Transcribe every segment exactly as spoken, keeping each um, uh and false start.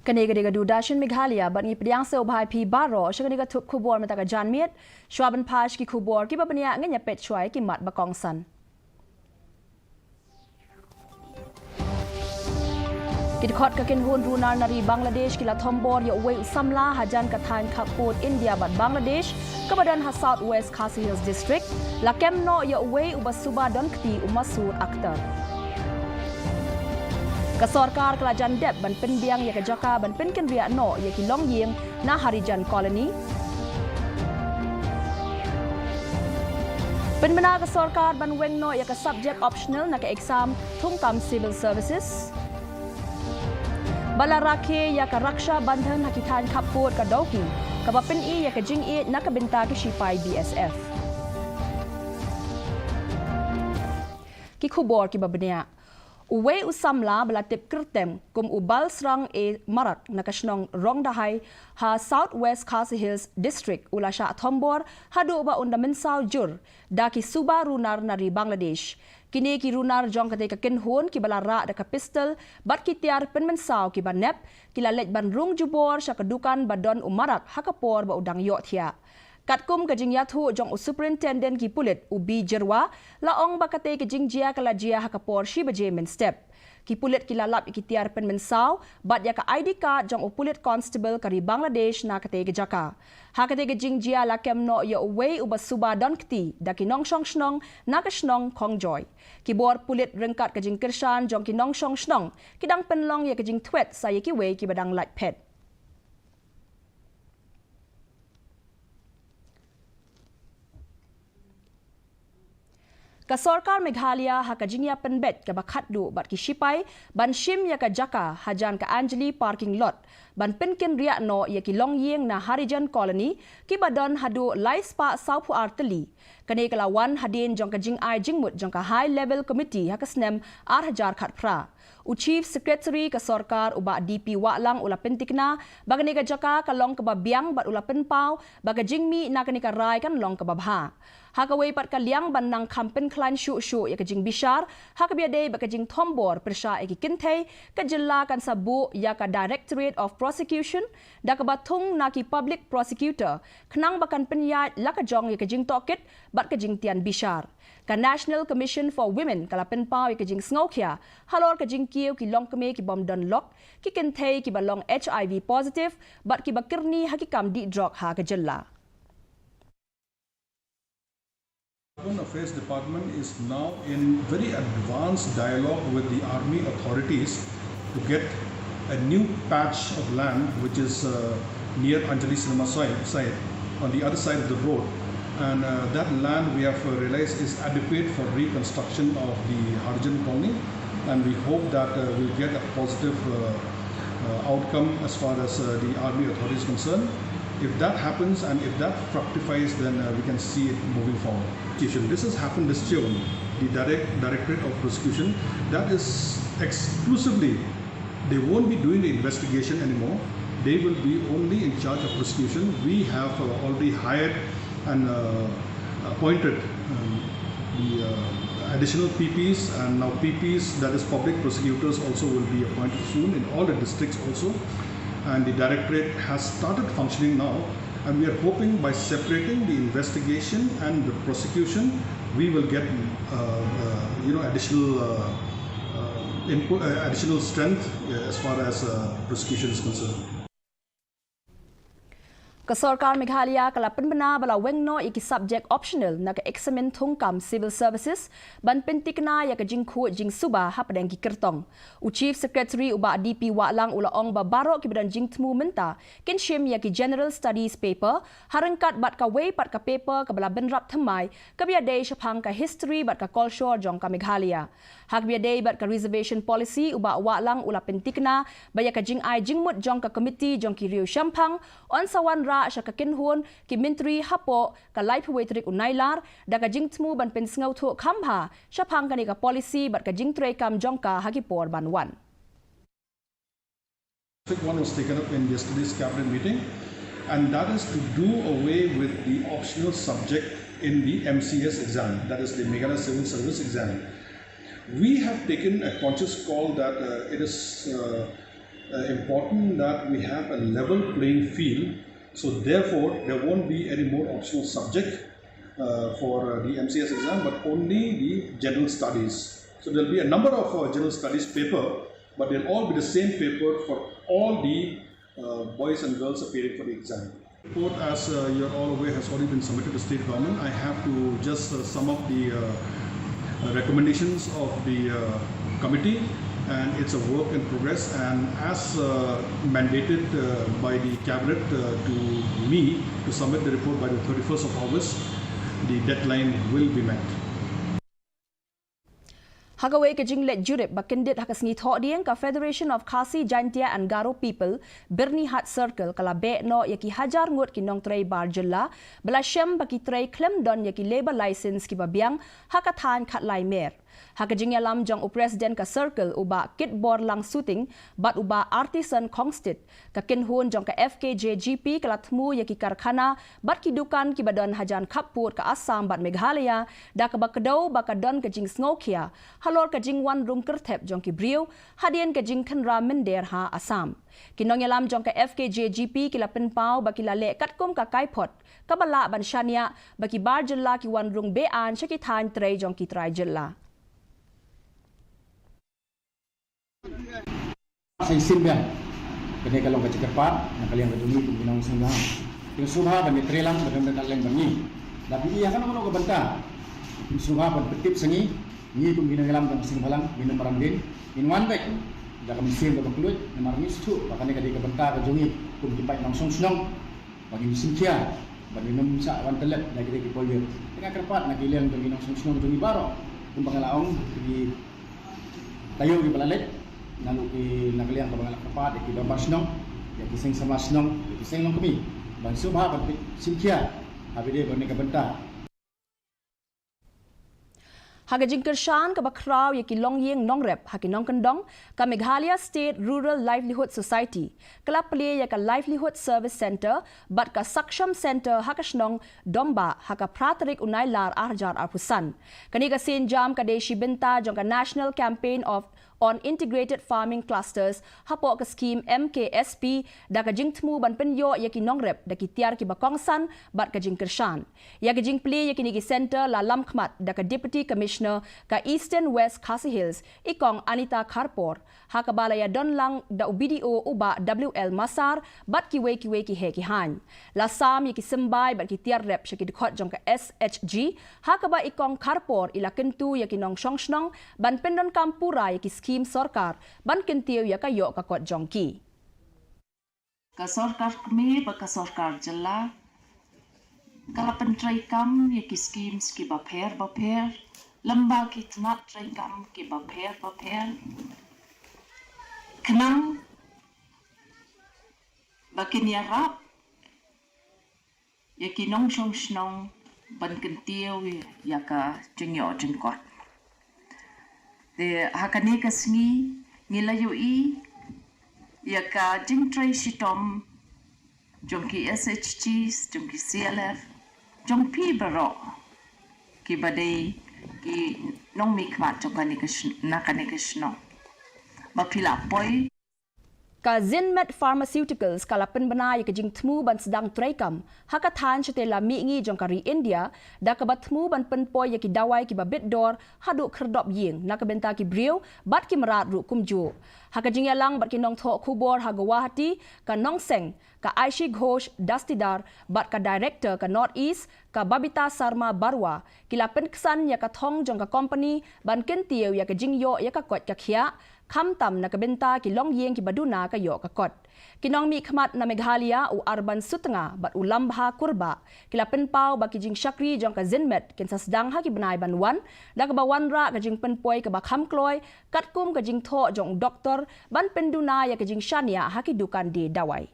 Kane ka dei ka Doordarshan Meghalaya, bad ngi pdiang sngewbha ïa phi baroh sha kane ka thup khubor mynta ka janmiet. Shuwa ban phai sha ki khubor kiba bniah, ngin ïa peit shuwa ïa ki mat ba kongsan. Ki dkhot ka kynhun runar na ri Bangladesh ki la thombor ïa uwei u samla hajan ka thaiñ khappud India bad Bangladesh, kaba don ha South West Khasi Hills District, la kem noh ïa uwei uba suba don kti, u Masood Akhtar. Ka sorkar ka la jan dep ban pynbiang ïa ka jaka ban pynkynriah noh ïa ki longïing na Harijan Colony. Pynbna ka sorkar ban weng noh ïa ka subject optional na ka exam thungkam Civil Services. Ba la rakhe ïa ka Raksha Bandhan ha ki thaiñ khappud ka Dawki, kaba pyni ïa ka jingïeit na ka bynta ki shipai B S F. Ki khubor kiba bniah. Uwei u samla ba la tip kyrteng kum u Balsrang A Marak na ka shnong Rongdahai ha South West Khasi Hills District u la shah thombor haduh ba un da mynsaw jur da ki suba runar na ri Bangladesh. Kine ki runar jong katei ka kynhun kiba la rah da ka pistol bad ki tiar pynmynsaw kiba nep, ki la leit ban rung jubor sha ka dukan ba don u Marak ha ka por ba u dang ïohthiah. Katkum ka jingïathuh jong u Superintendent ki pulit, u B Jyrwa, la ong ba katei ka jingjia ka la jia ha ka por shi baje mynstep. Ki pulit ki la lap ïa ki tiar pynmynsaw bad ïa ka I D card jong u pulit constable ka ri Bangladesh na katei ka jaka. Ha katei ka jingjia la kem noh ïa uwei uba suba don kti da ki nongshong shnong na ka shnong Khongjoi. Ki bor pulit ryngkat ka jingkyrshan jong ki nongshong shnong ki dang pynlong ïa ka jingthwet sa ïa kiwei kiba dang lait phet. Ka sorkar Meghalaya ha ka jingïapynbeit kaba khatduh bad ki shipai ban shim ïa ka jaka hajan ka Anjali parking lot ban pynkynriah noh ïa ki longïing na Harijan Colony kiba don haduh lai spah sawphew ar tylli. Kane ka la wan hadien jong ka jingai jingmut jong ka High Level Committee ha ka snem ar hajar khatphra. U Chief Secretary ka sorkar, u Bah D P Wahlang, u la pyntikna ba kane ka jaka ka long kaba biang bad u la pynpaw ba ka jingmih na kane ka rai kan long kaba bha. Ha kawei pat ka liang ban nang kham pynkhlaiñ shuh shuh ïa ka jingbishar ha kaba ïadei bad ka jingthombor pyrshah ïa ki kynthei, ka jylla kan sa buh ïa ka Directorate of Prosecution da kaba thung na ki Public Prosecutor khnang ba kan pynïaid la ka jong ïa ka jingtohkit bad ka jingtian bishar. Ka National Commission for Women ka la pynpaw ïa ka jingsngewkhia halor ka jingkiew ki longkmie ki bym don lok, ki kynthei kiba long H I V positive bad kiba kyrni ha ki kam dih drok ha ka jylla. Urban Affairs Department is now in very advanced dialogue with the army authorities to get a new patch of land, which is, uh, near Anjali Cinema site, site, on the other side of the road. And, uh, that land, we have, uh, realized, is adequate for reconstruction of the Harijan Colony. And we hope that, uh, we'll get a positive, uh, uh, outcome as far as, uh, the army authority is concerned. If that happens and if that fructifies, then, uh, we can see it moving forward. This has happened this June. The direct, Directorate of Prosecution, that is exclusively, they won't be doing the investigation anymore. They will be only in charge of prosecution. We have, uh, already hired and, uh, appointed, um, the, uh, additional P Ps, and now P Ps, that is public prosecutors, also will be appointed soon in all the districts also. And the directorate has started functioning now, and we are hoping by separating the investigation and the prosecution, we will get, uh, uh, you know, additional, uh, uh, input, uh, additional strength, uh, as far as, uh, prosecution is concerned. Ka sorkar Meghalaya ka la pynbna ba la weng noh ïa ki subject optional na ka eksamin thungkam Civil Services ban pyntikna ïa ka jingkhuid jingsuba hapdeng ki kyrtong. U Chief Secretary, u Bah D P Wahlang, u la ong ba baroh kiba don jingthmu mynta kin shim ïa ki General Studies paper ha ryngkat bad kawei pat ka paper kaba la bynrap thymmai kaba ïadei shaphang ka history bad ka kolshor jong ka Meghalaya. Ha kaba ïadei bad ka reservation policy, u Bah Wahlang u la pyntikna ba ïa ka jingai jingmut jong ka komiti jong ki riew shemphang yn sa wanrah sha ka kynhun ki myntri hapoh ka laiphew wei tarik u Nailar da ka jingthmu ban pynsngewthuh kham bha shaphang kane ka policy bad ka jingtreikam jong ka ha ki por ban wan. Specific one was taken up in yesterday's cabinet meeting, and that is to do away with the optional subject in the M C S exam, that is the Meghalaya Civil Service exam. We have taken a conscious call that, uh, it is, uh, Uh, important that we have a level playing field, so therefore there won't be any more optional subject uh, for uh, the M C S exam, but only the general studies. So there'll be a number of uh, general studies paper, but they'll all be the same paper for all the uh, boys and girls appearing for the exam. Report, as uh, you're all aware, has already been submitted to state government. I have to just uh, sum up the uh, uh, recommendations of the uh, committee, and it's a work in progress. And as uh, mandated uh, by the cabinet uh, to me to submit the report by the thirty-first of August, the deadline will be met. Ha kawei ka jingleit jurip ba kyndit ha ka sngi Thohdieng, ka Federation of Khasi Jaintia and Garo People, Byrnihat Circle, ka la beh noh ïa ki hajar ngut ki nongtrei bar jylla ba la shem ba ki trei khlem don ïa ki labour license kiba biang ha ka thaiñ Khatlai Mer. Ha ka jingïalam jong u President ka Circle, u Bah Kitborlang Suting, bad u Bah Artisan Khongstit, ka kynhun jong ka F K J G P ka la thmu ïa ki karkhana bad ki dukan kiba don hajan khappud ka Assam bad Meghalaya, da kaba kdew ba ka don ka jingsngewkhia halor ka jingwan rung kyrthep jong ki briew hadien ka jingkhynra mynder ha Assam. Ki nongïalam jong ka F K J G P ki la pynpaw ba ki la leh katkum ka kaiphod kaba lah ban shaniah ba ki bar jylla ki wan rung be-aiñ sha ki thaiñ trei jong ki trai jylla. Sa shisien biang, kane ka long ka jingkyrpad na ka liang ka jong ngi kum ki nongseng bhalang. Ki sngewbha ban ïatreilang ba don ka leng bad ngi. Lada phi ïa kano kano ka bynta, phi sngewbha ban pyntip sa ngi. Ngi kum ki nongïalam jong ka seng bhalang ngin ym marang dien, ngin wan beit da ka mynsiem kaba kylluid, namar ngi sngewthuh ba kane ka dei ka bynta ka jong ngi kum ki paid nongshong shnong. Ba ngin sngewkhia ba ngin ym shah wan tyllep na ki dei ki poiñit. Te nga kyrpad na ki liang jong ki nongshong shnong jong ngi baroh, kumba nga la ong, ki taïew kiba la leit, naduh ki na ka liang kaba nga la kyrpad ïa ki dorbar shnong, ïa ki seng samla shnong, ïa ki seng longkmie, ban sngewbha ban sngewkhia ha ba dei ba kane ka bynta. Ha ka jingkyrshan kaba khraw ïa ki longïing nongrep ha ki nongkyndong, ka Meghalaya State Rural Livelihood Society ka la plie ïa ka Livelihood Service Centre bad ka Saksham Centre ha ka shnong Dombah ha ka phra tarik u Nailar arhajar arphew san. Kane ka sienjam ka dei shi bynta jong ka National Campaign of on Integrated Farming Clusters hapoh ka skhim M K S P, da ka jingthmu ban pynïoh ïa ki nongrep da ki tiar kiba kongsan bad ka jingkyrshan. Ïa ka jingplie ïa kine ki centre la lamkhmat da ka Deputy Commissioner ka Eastern West Khasi Hills, i Kong Anita Kharpor, ha kaba la ïadon lang da u B D O u Bah W L Massar bad kiwei kiwei ki heh ki haiñ. La sam ïa ki symbai bad ki tiar rep sha ki dkhot jong ka S H G, ha kaba i Kong Kharpor i la kyntu ïa ki nongshong shnong ban pyndonkam pura ïa ki skhim sorkar ban kyntiew ïa ka ïoh ka kot jong ki. Ka sorkar kmie bad ka sorkar jylla ka la pyntreikam ïa ki skhim kiba pher bapher, lymba ki tnat treikam kiba pher bapher, khnang ba kin ïarap ïa ki nongshong shnong ban kyntiew ïa ka jingïoh jingkot. Te ha kane ka sngi ngi la ïohi ïa ka jingtrei shitom jong ki S H Gs, jong ki C L F, jong phi baroh kiba dei ki nongmihkhmat jong kane ka shnong, na kane ka shnong, ba phi la poi. Ka Zinmed Pharmaceuticals ka la pynbna ïa ka jingthmu ban sdang treikam ha ka thaiñ shatei lam mihngi jong ka ri India, da kaba thmu ban pynpoi ïa ki dawai kiba bit dor haduh khyrdop ïing na ka bynta ki briew bad ki mrad ruh kumjuh. Ha ka jingïalang bad ki nongthoh khubor ha Guwahati, ka nongseng ka Aishi Ghosh Dastidar bad ka Director ka North East, ka Babita Sarma Barua, ki la pynksan ïa ka thong jong ka kompani ban kyntiew ïa ka jingïoh ïa ka koit ka khiah, khamtam na ka bynta ki longïing kiba duna ka ïoh ka kot. Ki nongmihkhmat na Meghalaya, u Arban Sutnga bad u Lambha Kurbah, ki la pynpaw ba ki jingshakri jong ka Zinmed kin sa sdang ha ki bnai ban wan, da kaba wanrah ka jingpynpoi kaba kham kloi, katkum ka jingthoh jong u doktor ban pynduna ïa ka jingshaniah ha ki dukan die dawai.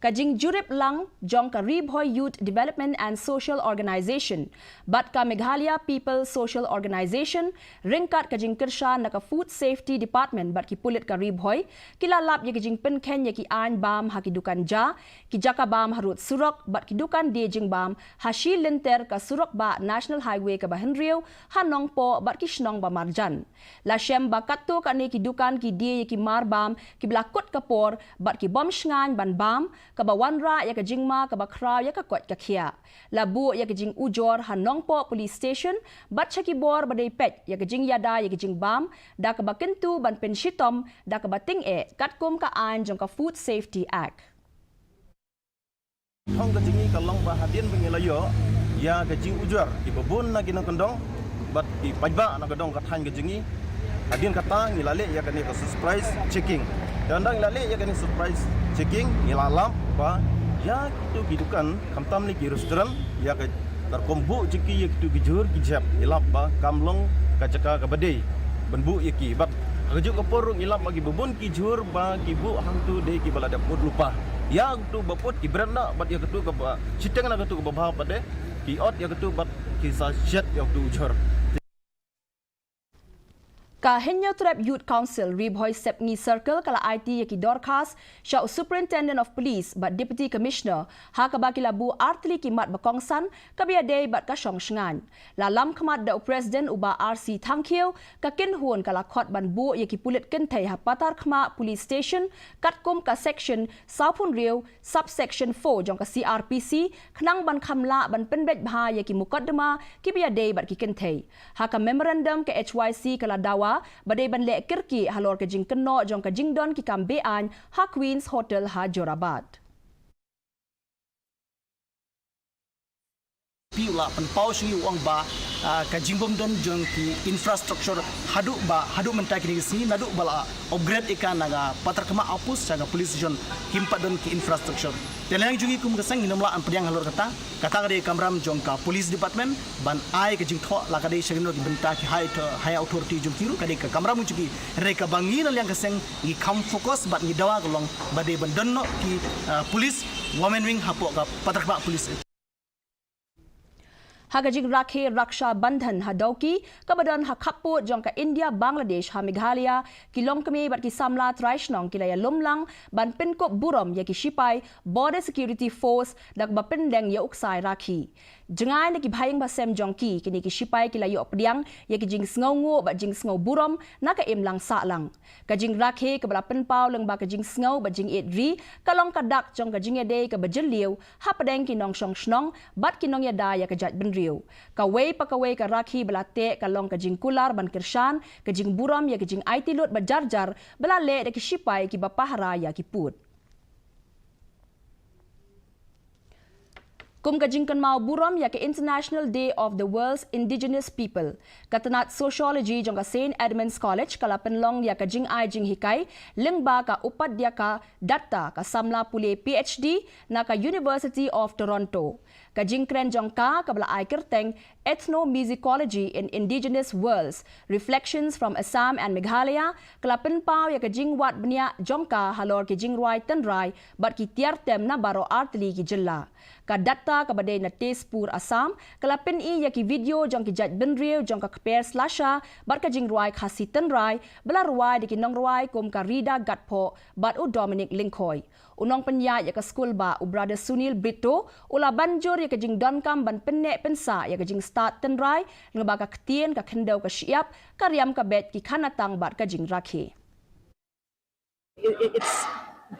Ka jingjurip lang jong ka Ri Bhoi Youth Development and Social Organization bad ka Meghalaya People Social Organization, ryngkat ka jingkyrshan na ka Food Safety Department bad ki pulit ka Ri Bhoi, ki la lap ïa ka jingpynkheiñ ïa ki aiñ bam ha ki dukan ja, ki jaka bam harud surok bad ki dukan die jingbam ha shi lynter ka surok bah National Highway kaba hynriew ha Nongpoh bad ki shnong ba marjan. La shem ba katto katne ki dukan ki die ïa ki mar bam kiba la kut ka por bad ki bym shngaiñ ban bam, kaba wanrah ïa ka jingma kaba khraw ïa ka koit ka khiah. La buh ïa ka jingujor ha Nongpoh Police Station bad sha ki bor ba dei peit ïa ka jingïada ïa ka jingbam da kaba kyntu ban pynshitom da kaba tyngeh katkum ka aiñ jong ka Food Safety Act. Hong ka jingï ka long ba hadien ba ngi la ïoh ïa ka jingujor kiba bun na ki nongkyndong bad ki paidbah na ka dong ka thaiñ ka jingï. Hadien kata ngi la leh ïa kane ka surprise checking. Te ynda ngi la leh ïa kane surprise checking ngi la lap ba ïa kitu ki dukan khamtam ne ki restaurant ïa ka ka rukom buh jong ki ïa kitu ki jhur ki jhep ngi lap ba kam long ka jaka kaba dei ban buh ïa ki bad ha kajuh ka por ruh ngi lap ba kiba bun ki jhur ba ki buh hangtu dei kiba la dep put lypa. Ïa katu ba put ki brand na bad ïa katu kaba shiteng na katu kaba bha pat de ki ot ïa katu bad ki sa shet ïa katu jhur. Ka Hynñiewtrep Youth Council Ri Bhoi Sepngi Circle ka la aiti ïa ki dorkhas sha u Superintendent of Police bad Deputy Commissioner ha kaba ki la buh artylli ki mat ba kongsan kaba ïadei bad ka shong shngaiñ. La lam khmat da u President u Bah R C Thangkhiew, ka kynhun ka la khot ban buh ïa ki pulit kynthei ha Patharkhmah Police Station katkum ka Section sawphew hynriew Subsection four jong ka C R P C khnang ban kham lah ban pynbeit bha ïa ki mukotduma kiba ïadei bad ki kynthei. Ha ka memorandum ka H Y C ka la dawa ba dei ban leh kyrkieh halor ka jingkynnoh jong ka jingdon ki kam be-aiñ ha Queen's Hotel ha Jorabat. Phi u la pynpaw sha ngi u ong ba ka jingbym don jong ki infrastructure haduh ba haduh mynta kine ki sngi naduh ba la upgrade ïa ka na ka Patharkhmah Outpost sha ka police station kim pat don ki infrastructure. Te lane jong ngi kum ka seng ngim lah ban pdiang halor kata, kata ka dei ka kamram jong ka police department ban ai ka jingthoh la ka dei sha kino ki bynta ki high authority jong ki ruh ka dei ka kamram jong ki. Hynrei kaba ngi na liang ka seng ngi kham focus bad ngi dawa ka long ba dei ban don noh ki police women wing hapoh ka Patharkhmah police. Ha ka jingrakhe Raksha Bandhan ha Dawki kaba don ha khappud jong ka India Bangladesh ha Meghalaya, ki longkmie bad ki samla trai shnong ki la ïalum lang ban pynkup burom ïa ki shipai Border Security Force da kaba pyndeng ïa u ksai rakhi. Jngai na ki bahaïing bahasem jong ki, kine ki shipai ki la ïoh pdiang ïa ki jingsngewnguh bad jingsngew burom na ka imlang sahlang. Ka jingrakhe kaba la pynpaw lyngba ka jingsngew bad jingïeit ri ka long ka dak jong ka jingïadei kaba jylliew hapdeng ki nongshong shnong bad ki nongïada ïa ka jaitbynriew. Kawei pa kawei ka rakhi ba la teh ka long ka jingkular ban kyrshan ka jingburom ïa ka jingaiti lut ba jar jar ba la leh da ki shipai kiba pahara ïa ki pud. Kum ka jingkynmaw burom ïa ka International Day of the World's Indigenous People, ka tnat Sociology jong ka Saint Edmund's College ka la pynlong ïa ka jingai jinghikai lyngba ka Upadhyaka Datta, ka samla pule P H D na ka University of Toronto. Ka jingkren jong ka kaba la ai kyrteng Ethnomusicology in Indigenous Worlds, Reflections from Assam and Meghalaya ka la pynpaw ïa ka jingwad bniah jong ka halor ki jingrwai tynrai bad ki tiar tem na baroh artylli ki jylla. Ka Datta kaba dei na Tezpur, Assam ka la pyni ïa ki video jong ki jaitbynriew jong ka kper slasha bad ka jingrwai Khasi tynrai ba la rwai da ki nongrwai kum ka Rida Gatphoh bad u Dominic Lyngkhoi. U nongpynïaid ïa ka skul bah u Brother Sunil Britto u la ban jur ïa ka jingdonkam ban pynneh pynsah ïa ka jingstad tynrai lyngba ka ktien, ka khyndew, ka shyiap, ka riam ka beit, ki khanatang bad ka jingrakhe. It's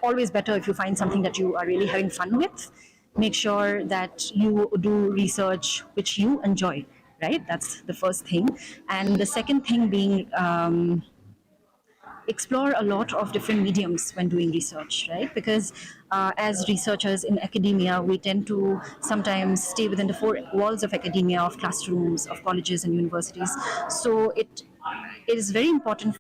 always better if you find something that you are really having fun with. Make sure that you do research which you enjoy, right? That's the first thing. And the second thing being, um, explore a lot of different mediums when doing research, right? Because uh, as researchers in academia, we tend to sometimes stay within the four walls of academia, of classrooms, of colleges and universities. So it is very important.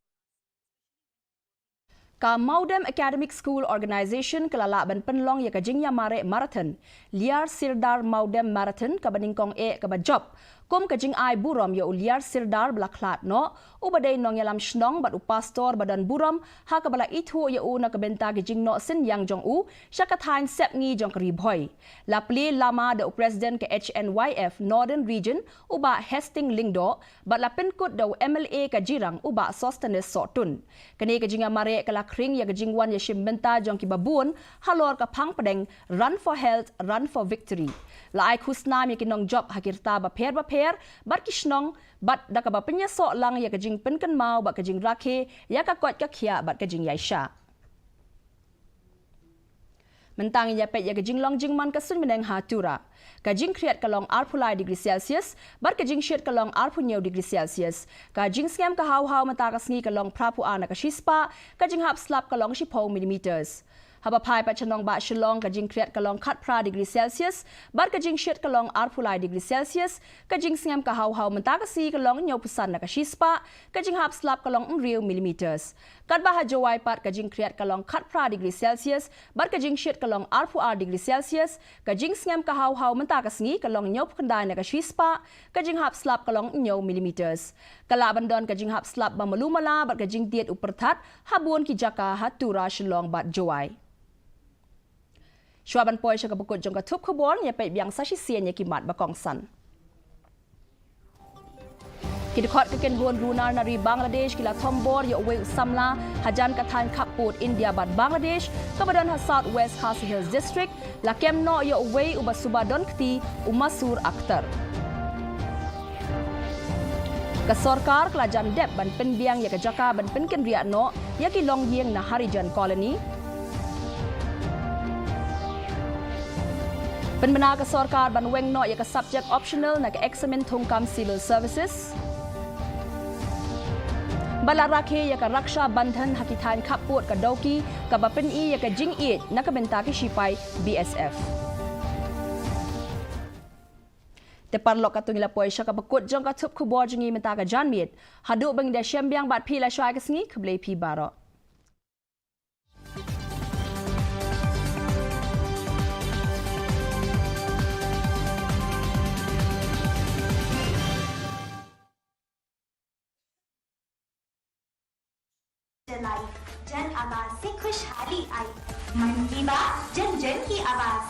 Ka Mawdem Academic School Organisation ka la lah ban pynlong ïa ka jingïamareh marathon Liar Sirdar Mawdem Marathon kaba nyngkong eh kaba jop Kum ka jingai burom ïa u Liar Sirdar ba la khlad noh, uba dei nongïalam shnong bad u pastor ba don burom, ha kaba la ithuh ïa u na ka bynta ki jingnoh synñiang jong u sha ka thaiñ Sepngi jong ka Ri Bhoi. La plie lama da u President ka H N Y F Northern Region, u Bah Hastings Lyngdoh, bad la pynkut da u M L A ka Jirang, u Bah Sosthenes Sohtun. Kane ka jingïamareh ka la khring ïa ka jingwan ïashim bynta jong kiba bun halor ka phang pdeng Run for Health, Run for Victory. La ai khusnam ïa ki nongjop ha ki rta bapher bapher bad ki shnong, bad da kaba pynïasoh lang ïa ka jingpynkynmaw bad ka jingrakhe ïa ka koit ka khiah bad ka jingïaishah. Mynta ngin ïa peit ïa ka jinglong jingman ka suiñ bneng ha Tura. Ka jingkhriat ka long arphew lai degree Celsius bad ka jingshit ka long arphew hynñiew degree Celsius. Ka jingsngem ka haw haw mynta ka sngi ka long phraphew ar na ka shispah, ka jinghap slap ka long shiphew millimeters. Haba phai pat sha nongbah Shillong, ka jingkhriat ka long khatphra degree Celsius bad ka jingshit ka long arphew lai degree Celsius, ka jingsngem ka haw haw mynta ka sngi ka long hynñiewphew san na ka shispah, ka jinghap slap ka long hynriew millimeters. Katba ha Jowai pat, ka jingkhriat ka long khatphra degree Celsius bad ka jingshit ka long arphew ar degree Celsius, ka jingsngem ka haw haw mynta ka sngi ka long hynñiewphew khyndai na ka shispah, ka jinghap slap ka long hynñiew millimeters. Ka lah ban don ka jinghap slap ba malu mala bad ka jingtied u pyrthat ha bun ki jaka ha Tura, Shillong bad Jowai. Shuwa ban poi sha kaba kut jong ka thup khubor, ngin ïa peit biang sa shisien ïa ki mat ba kongsan. Ki dkhot ka kynhun runar na ri Bangladesh ki la thombor ïa uwei u samla hajan ka thaiñ khappud India bad Bangladesh, kaba don ha South West Khasi Hills District, la kem noh ïa uwei uba suba don kti, u Masur Akhtar. Ka sorkar ka la jan dep ban pynbiang ïa ka jaka ban pynkynriah noh ïa ki longïing na Harijan Colony. Pynbna ka sorkar ban weng noh ïa ka subject optional na ka eksamin thungkam Civil Services. Bad la rakhe ïa ka Raksha Bandhan ha ki thaiñ khappud ka Dawki, kaba pyni ïa ka jingïeit na ka bynta ki shipai B S F. Te paralok, katto ngi la poi sha kaba kut jong ka thup khubor jong ngi mynta ka janmiet. Haduh ba ngin ïa shem biang bad phi la shwa ka sngi, khublei phi baroh. जन आवाज से खुशहाली आई। मन की बात, जन जन की आवाज।